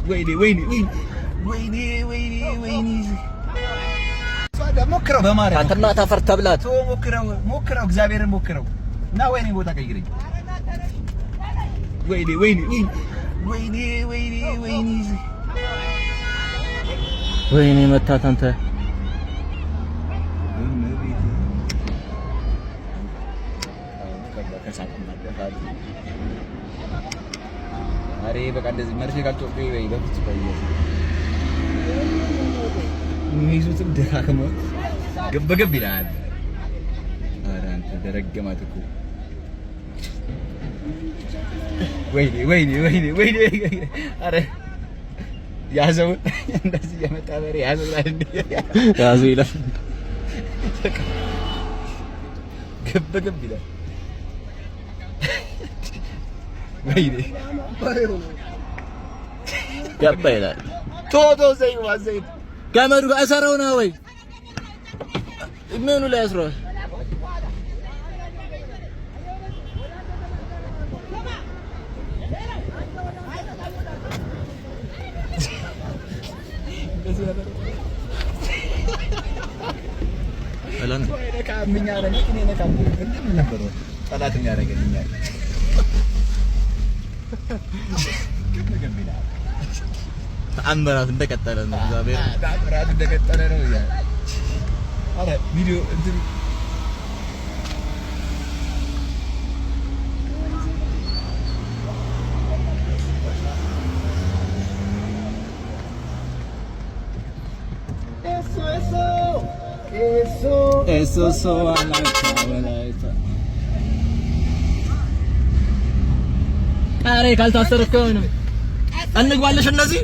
ወይኔ ወይኔ ወይኔ ወይኔ ወይኔ ወይኔ ሞክረው በማርያም አንተና ታፈር ተብላት። ሞክረው ሞክረው እግዚአብሔርን ሞክረው እና ወይኔ ቦታ ቀይረኝ። ወይኔ ወይኔ ወይኔ ወይኔ ወይኔ ወይኔ መታት አንተ። አሬ በቃ እንደዚህ መርፌ ካልተወጋኝ ወይ በፍፁም የሚይዙትም ደካክመው ግብ ግብ ይላል። ኧረ አንተ ደረገማት እኮ። ወይኔ ወይኔ ወይኔ ወይኔ! ኧረ ያዘው፣ እንደዚህ እየመጣ በሬ ያዘው ይላል፣ ያዘው ይላል፣ ግብ ግብ ይላል። ወይኔ ገባ ይላል። ቶቶ ዘይት ዘይት ገመዱ ጋር እሰረው ነው ወይ ምኑ ላይ አስረዋል? ጠላት የሚያደርገን እኛ ተአምራት እንደቀጠለ ነው። እግዚአብሔር ተአምራት እንደቀጠለ ነው። ኧረ ቪዲዮ እንትን ኧረ ካልታሰረ እኮ አይሆንም። እንግባለሽ እነዚህ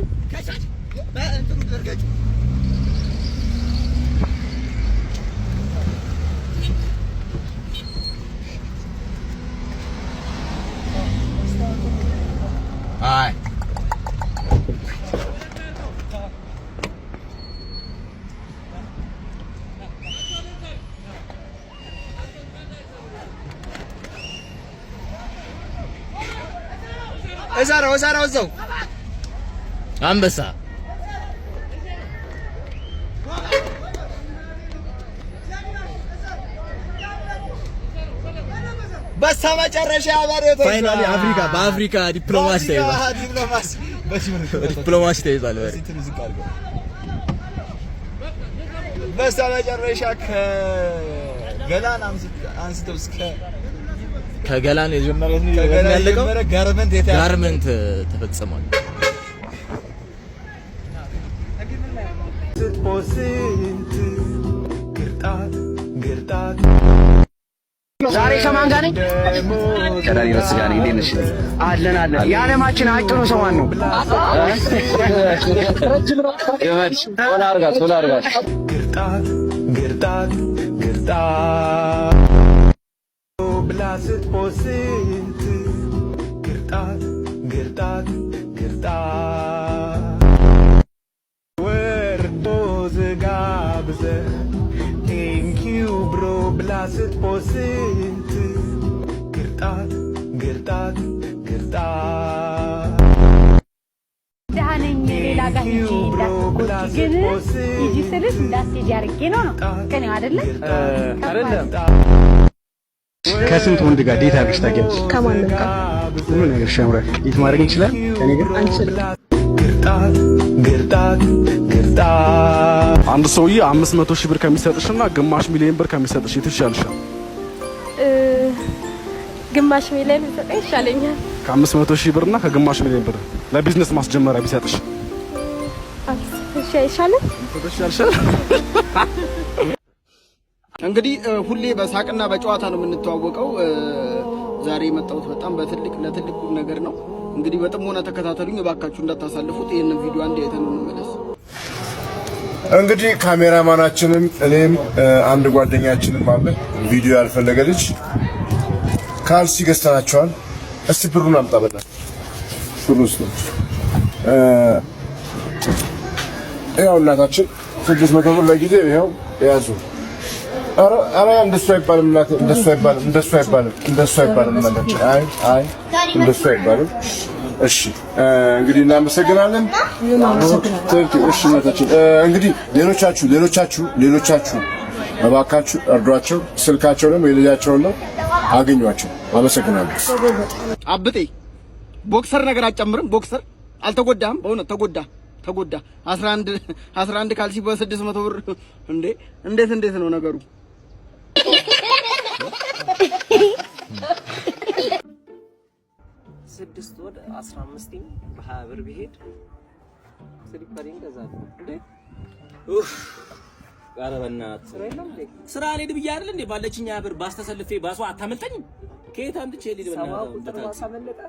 አይ እሰረው እሰረው እዛው አንበሳ በስተመጨረሻ በሬው ተይዟል። Finally አፍሪካ በአፍሪካ ዲፕሎማሲ ተይዟል። ዲፕሎማሲ ተይዟል። በሬ በስተመጨረሻ ከገላን አንስተው እስከ ከገላን የጀመረ ጋርመንት ጋርመንት ተፈጽሟል። ዛሬ ከማን ጋር ነኝ? ከዳኒ ረስ ጋር ነኝ። እንዴት ነሽ? አለን አለን። የዓለማችን አጭሩ ሰው ማን ነው? ቶሎ አድርጋት፣ ቶሎ አድርጋት። ግርጣት ግርጣት ግርጣት ብላ ስትፖስት ግርጣት ግርጣት ግርጣት ወርዶ ዝጋብዘ thank you bro ብላ ስትፖስት ግርጣት ግርጣት ግርጣት ደህና ነኝ። ሌላ ጋር ሂጂ እንዳትጎጂ፣ ግን ሂጂ ስልሽ እንዳትሄጂ አድርጌ ነው ነው ቅኔው አይደለ? አይደለም። ከስንት ወንድ ጋር date አድርገሽ ታውቂያለሽ? ከማንም ጋር። ሁሉ ነገር ያምራል። Date ማድረግ እንችላለን? ከኔ ጋር አንችልም። ግርጣት ግርጣት ግርጣት አንድ ሰውዬ 500,000 ብር ከሚሰጥሽና ግማሽ ሚሊዮን ብር ከሚሰጥሽ የቱ ይሻልሻል? ግማሽ ሚሊዮን ቢሰጠኝ ይሻለኛል። ከ500,000 ብርና ከግማሽ ሚሊዮን ብር ለቢዝነስ ማስጀመሪያ ቢሰጥሽ እሺ አይሻልም? ይሻልሻል? እንግዲህ ሁሌ በሳቅና በጨዋታ ነው የምንተዋወቀው። ዛሬ የመጣሁት በጣም በትልቅ ለትልቅ ቁም ነገር ነው። እንግዲህ በጥሞና ተከታተሉኝ እባካችሁ እንዳታሳልፉት። ይህንን ቪዲዮ አንድ አይተን እንመለስ። እንግዲህ ካሜራማናችንም እኔም አንድ ጓደኛችንም አለ ቪዲዮ ያልፈለገ ልጅ ካልሲ ገዝተናቸዋል። እስቲ ብሩን አምጣ በእናትህ ብሩን ስጥ። ያው እናታችን 600 ብር ለጊዜው ይኸው ያዙ። ኧረ ኧረ እንደሱ አይባልም እናቴ፣ እንደሱ አይባልም፣ እንደሱ አይባልም፣ እንደሱ አይባልም እናታችን። አይ አይ እንደሱ አይባልም። እሺ እንግዲህ እናመሰግናለን። Thank you። እሺ እናታችን፣ እንግዲህ ሌሎቻችሁ ሌሎቻችሁ ሌሎቻችሁ እባካችሁ እርዷቸው። ስልካቸውንም የልጃቸውን ነው አገኟቸው። አመሰግናለሁ። አብጤ boxer ነገር አትጨምርም። Boxer አልተጎዳህም? በእውነት ተጎዳ ተጎዳ። 11 11 ካልሲ በ600 ብር እንዴ! እንዴት እንዴት ነው ነገሩ? 6 ወር 15 በ20 ብር ብሄድ slipper ኤን ገዛለሁ። እንዴ ኡፍ፣ ኧረ በእናትህ። ስራ የለም እንዴ? ስራ አልሄድ ብዬ አይደል እንዴ? ባለችኝ 20 ብር ባስተሰልፌ ባሷ አታመልጠኝም። ከየት አምጥቼ ልሂድ? ሰባ በእናትህ ቁጥር በታክሲ? ባስ አመለጠ።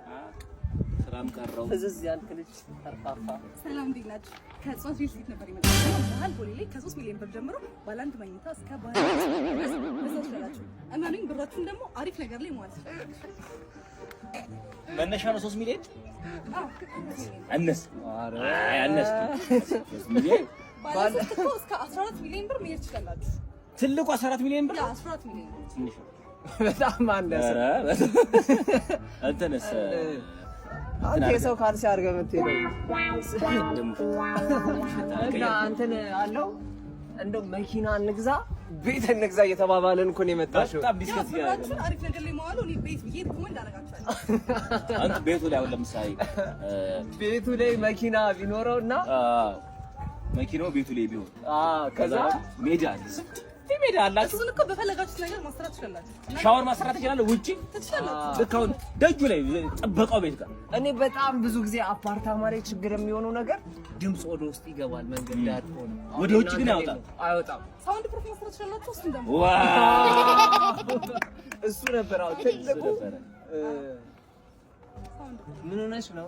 ስራም ቀረው። ፍዝዝ ያልክ ልጅ ተርፋፋ። ሰላም፣ እንዴት ናችሁ? ከእጽዋት ሪል ስቴት ነበር የመጣሁት። መሀል ቦሌ ላይ ከ3 ሚሊዮን ብር ጀምሮ ባለ አንድ መኝታ እስከ ባለ ድረስ መስራት ትችላላችሁ። እመኑኝ፣ ብራችሁን ደግሞ አሪፍ ነገር ላይ መዋል ትችላላችሁ። መነሻ ነው 3 ሚሊዮን? አዎ። አነስ፣ አይ አነስ፣ 3 ሚሊዮን። ባለ ሶስት እኮ እስከ 14 ሚሊዮን ብር መሄድ ትችላላችሁ። ትልቁ 14 ሚሊዮን ብር? Yeah፣ 14 ሚሊዮን። ትንሽ ነው። በጣም አነሰ። ኧረ እንትንስ? አንተ የሰው ካልሲ አድርገህ የምትሄደው ደግሞ እና እንትን አለው፣ እንደው መኪና እንግዛ ቤት እንግዛ እየተባባልን እኮ ነው የመጣሽው። በጣም ያ Discuss እያደረግን ብራችሁን አሪፍ ነገር ላይ መዋሉ እኔ ቤት ብዬ recommend አደርጋችኋለሁ። አንተ ቤቱ ላይ አሁን ለምሳሌ ቤቱ ላይ መኪና ቢኖረው እና መኪናው ቤቱ ላይ ቢሆን ከዛ ሜዳ አለ፣ ሰፊ ሜዳ አላችሁ። እሱን እኮ በፈለጋችሁት ነገር ማሰራት ትችላላችሁ። ሻወር ማሰራት ትችላለህ ውጪ። ትችላላችሁ። ልክ አሁን ደጁ ላይ ጥበቃው ቤት ጋር። እኔ በጣም ብዙ ጊዜ አፓርታማ ላይ ችግር የሚሆነው ነገር ድምፅ ወደ ውስጥ ይገባል። መንገድ ዳር ሆነ ወደ ውጭ ግን አይወጣም። አይወጣም። Sound proof ማሰራት ትችላላችሁ። እሱን ደግሞ እሱ ነበር አሁን ትልቁ። ምን ሆነሽ ነው?